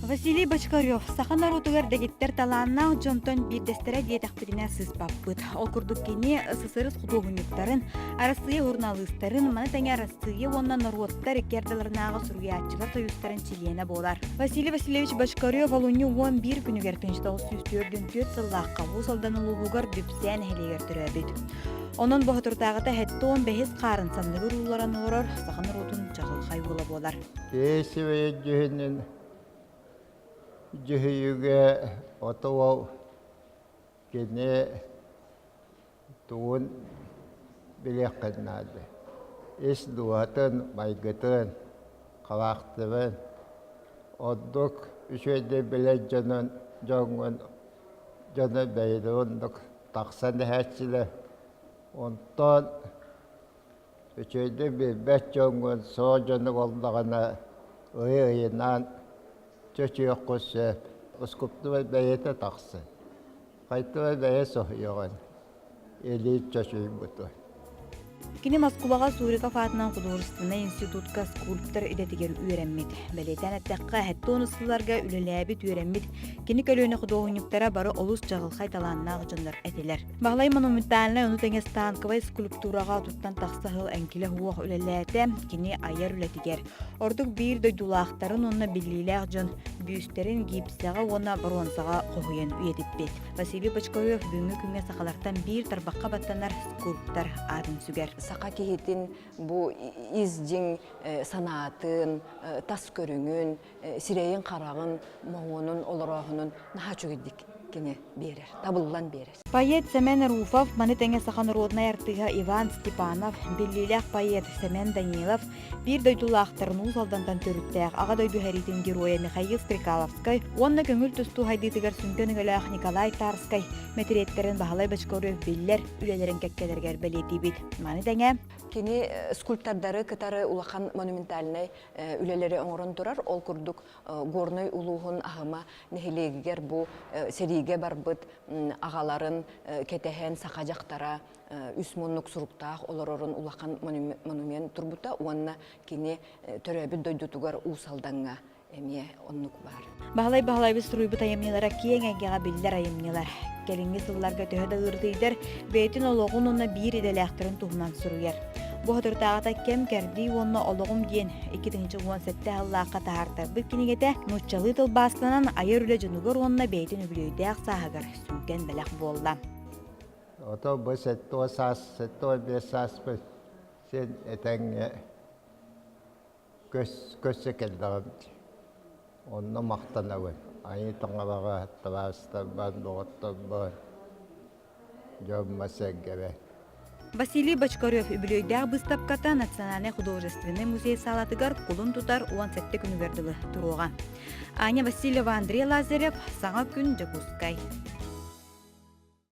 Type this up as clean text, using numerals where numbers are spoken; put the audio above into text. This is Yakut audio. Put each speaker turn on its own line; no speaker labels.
Василий Бочкарев саха норуотугар дэгиттэр талааннаах дьонтон биирдэстэрэ диэтэхпитинэ сыыспаппыт. Ол курдук кини СССР худуоһунньуктарын, Арассыыйа суруналыыстарын, маны тэҥэ Арассыыйа уонна норуоттар икки ардыларынааҕы суруйааччылар союзтарын чилиэнэ буолар. Василий Васильевич Бочкарев олунньу 11 күнүгэр 1944 сыллаахха Уус Алдан улууһугар Дүпсээн нэһилиэгэр төрөөбүт. Онон боһотурдааҕыта 75 хаарын санныгар уулларан олорор саха норуотун чаҕылхай уола буолар.
Киһи дьүһүнүн дьүһүйүүгэ оту кини тугун билиэххин наада. Ис дууһатын, майгытын, халаахтыбын ордук үчүгэйдик билэр дьонун дьоҥҥун дьону бэйэлэрин оннук тахсан иһээччилэр. Онтон Үчүгэйдик билбэт дьоҥҥун суох дьону буоллаҕына ыйы-ыйынан чочуйуоххун сөп. Ускуптубай бэйэтэ тахсар. Хайтыбай бэйэ соһуйаҕын. Илии чочуйбуту.
Кини Москубаҕа Суриков аатынан художественнай институтка скульптор идэтигэр үөрэммит. Бэлиэтээн эттэххэ, 70 сылларга үлэлээбит, үөрэммит кини көлүөнэ худуоһунньуктара бары олус чаҕылхай талааннаах дьоннор этилэр. Баһылай монументальнай, ону тэҥэ станковай скульптураҕа отуттан тахса сыл эҥкилэ суох үлэлээтэ. Кини айар үлэтигэр ордук биир дойдулаахтарын уонна биллиилээх дьон бүүстэрин гипсэҕэ уонна боруонсаҕа хоһуйан үйэтиппит. Василий Бочкарев бүгүҥҥү күҥҥэ сахалартан биир тарбахха баттанар скульптор аатын сүгэр.
Саха киһитин бу ис дьиҥ санаатын, тас көрүҥүн, сирэйин-хараҕын, моһуонун, олорооһунун наһаа үчүгэйдик кини биэрэр, табыллан биэрэр.
Поэт Сэмэн Руфов, маны тэҥэ саха норуодунай артыыһа Иван Степанов, биллиилээх поэт Сэмэн Данилов, биир дойдулаахтарын Уус Алдантан төрүттээх Аҕа дойду сэриитин геройа Михаил Стрекаловскай уонна көҥүл тустуу хайдыытыгар сүҥкэн өҥөлөөх Николай Тарскай мэтириэттэрин Баһылай Бочкарев биллэр үлэлэрин кэккэлэригэр бэлиэтиибит. Маны тэҥэ
Кини скульптордары кытары улахан монументальнай үлэлэри оҥорон турар. Ол курдук Горнай улууһун Аһыма нэһилиэгигэр бу сэриигэ барбыт аҕаларын кэтэһэн саха дьахтара үс муннук суруктаах олорорун улахан монумент турбута уонна кини төрөөбүт дойдутугар Уус Алдаҥҥа эмиэ оннук баар.
Баһылай Баһылайбыт суруйбут айымньылара киэҥ эйгэҕэ биллэр айымньылар. Кэлиҥҥи сылларга төһө да ыырытыйдар, бэйэтин олоҕун уонна биир идэлээхтэрин туһунан суруйар. Бу соторутааҕыта кэм-кэрдии уонна олоҕум диэн 2017 сыллаахха таһаартарбыт кинигэтэ нууччалыы тылбаастанан айар үлэ дьонугар уонна бэйэтин үбүлүөйдээх сааһыгар сүҥкэн бэлэх буолла.
Ото бу сэттэ саас, 75 сааспыт син этэҥҥэ Көс, көсө кэллэҕим дии. Онно махтанабын. Айыы таҥараҕа, табаарыстарбар, доҕотторбор, дьоммор-сэргэбэр.
Василий Бочкарев үбүлүөйдээх быыстапката Национальнай художественнай музей саалатыгар кулун тутар 17 күнүгэр дылы туруоҕа. Аня Васильева, Андрей Лазарев, Саҥа күн, Дьокуускай.